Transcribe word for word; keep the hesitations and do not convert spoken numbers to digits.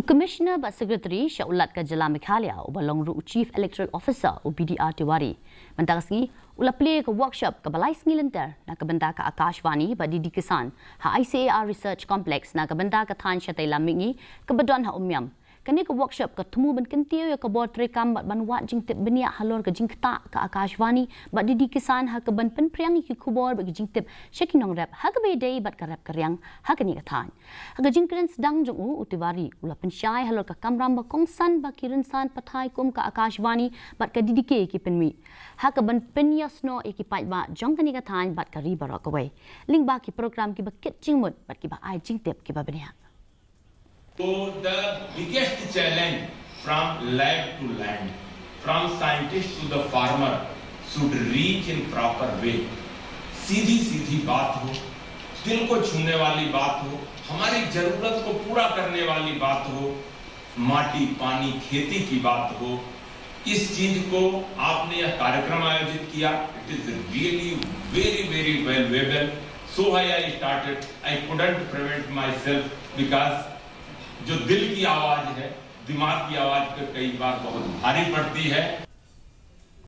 Commissioner bad Secretary sha u Lat ka Jylla Meghalaya uba long ruh u Chief Electoral Officer, u B D R Tiwari, mynta ka sngi u la plie ïa ka workshop kaba lai sngi lynter na ka bynta ka Akashvani bad D D Kisan ha I C A R Research Complex na ka bynta ka thaiñ shatei lam mihngi kaba don ha Umiam. Kane ka workshop ka thmu ban kyntiew ïa ka bor treikam bad ban wad jingtip bniah halor ka jingktah ka Akashvani bad D D Kisan ha kaban pynphriang ïa ki khubor bad ki jingtip sha ki nongrep ha kaba ïadei bad ka rep ka riang ha kane ka thaiñ. Ha ka jingkren sdang jong u, u Tiwari u la pynshai halor ka kamram ba kongsan ba ki rynsan pathai kum ka Akashvani bad ka D D K ki pynmih ha kaban pynïasnoh ïa ki paidbah jong kane ka thaiñ bad ka ri baroh kawei. Lyngba ki program kiba kit jingmut bad kiba ai jingtip kiba bniah. So the biggest challenge from lab to land, from scientist to the farmer should reach in proper way. सीधी सीधी बात हो, दिल को छूने वाली बात हो, हमारी जरूरत को पूरा करने वाली बात हो, माटी पानी खेती की बात हो, इस चीज को आपने यह कार्यक्रम आयोजित किया, it is really very very valuable. So I started, I couldn't prevent myself because जो दिल की आवाज है, दिमाग की आवाज पे कई बार बहुत भारी पड़ती है।